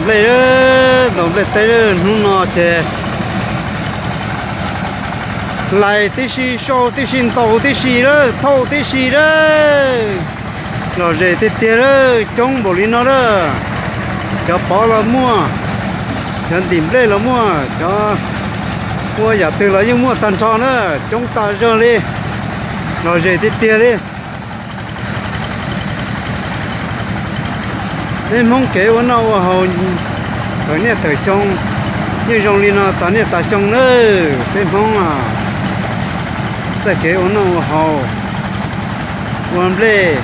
Nplej, ntaus nplej teb hnub no ces hlais tib si, sau tib si, ntaus tib si lawm, thauj tib si lawm. Lom zem tiag tiag lawm, coob npaum li no lawm. Cov pov los muaj, cov ntim nplej los muaj, cov ua yam twg los yeej muaj tag nrho na, coob tas zog li. Lom zem tiag tiag li. Peb Hmoob kev ua noj ua haus thaum niaj thaum xyoo yeej zoo li no tas niaj tas xyoo nawb. Peb Hmoob txoj kev ua noj ua haus, ua nplej,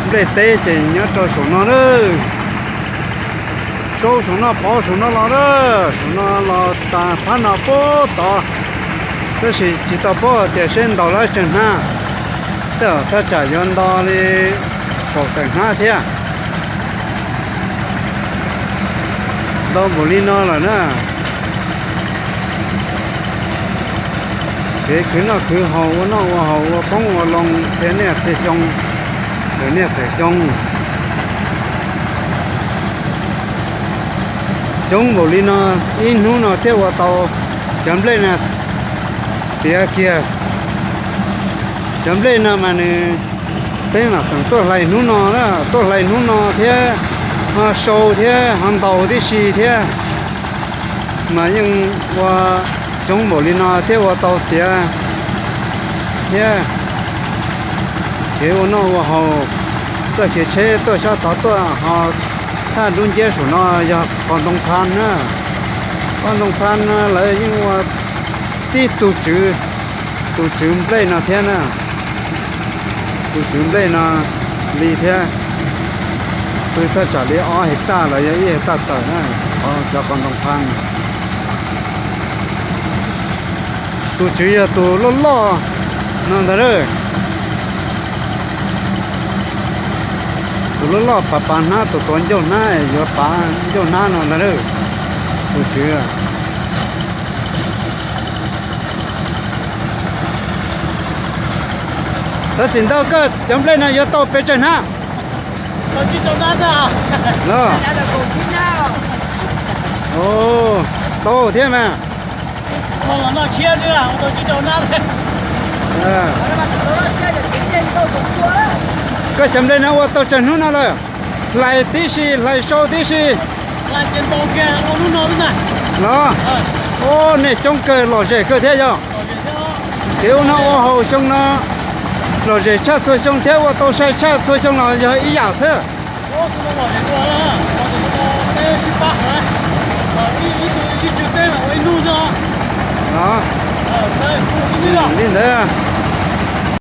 nplej teb ces nyob rau saum no nawb. Saub saum no, pov saum no los na, saum no los tas phab no puag tod, tab sis tsis tau paub tias seb ntaus lawm tsev hnab, tej zaum thaj tsam yuav nto li kaum tawm hnab thiab. Ntau npaum li no lawm na. Kev khwv noj khwv haus, ua noj ua haus, ua qoob ua loo txhia niaj txhia xyoo, thaum niaj thaum xyoo. Coob npaum li no, ib hnub no thiaj ua tau cov nplej no tiav kiag. Cov nplej no mas nws, peb mam xeem tuaj hlais hnub no na, tuaj hlais hnub no thiab, sau thiab ho ntaus tib si thiab, mas yeej ua coob npaum li no thiaj ua tau tiav thiab. Kev ua noj ua haus, txoj kev tsheb tuaj sab tod tuaj ho thaj dub nciab saum no yog qos ntoo pha na. Qos ntoo pha no lawv yeej ua tib tug tswv, tus tswv nplej no thiab na. Tus tswv nplej no li thiab, pw thaj tsam li ob hecta los yog ib hecta tawm na, cov qos ntoo pha no. Tus tswv yog tus loj loj no ntag lawm. Tus loj loj pav pav hnab, tus tuav ncauj hnab, yuav pav ncauj hnab no ntag lawm. Tus tswv. Tab sis ntau koj cov nplej no yuav tau pes tsawg hnab? Los, tau thiab mas. Koj cov nplej no ua tau tsawg hnub no lawm? Hlais tib si, hlais sau tib si. Los, ua nej coob kawg, lom zem kawg thiab yog. Kev ua noj ua haus xyoo no lom zem tshaj txhua xyoo thiab ua tau sai tshaj txhua xyoo los yog ib yam xwb. Li ntawd.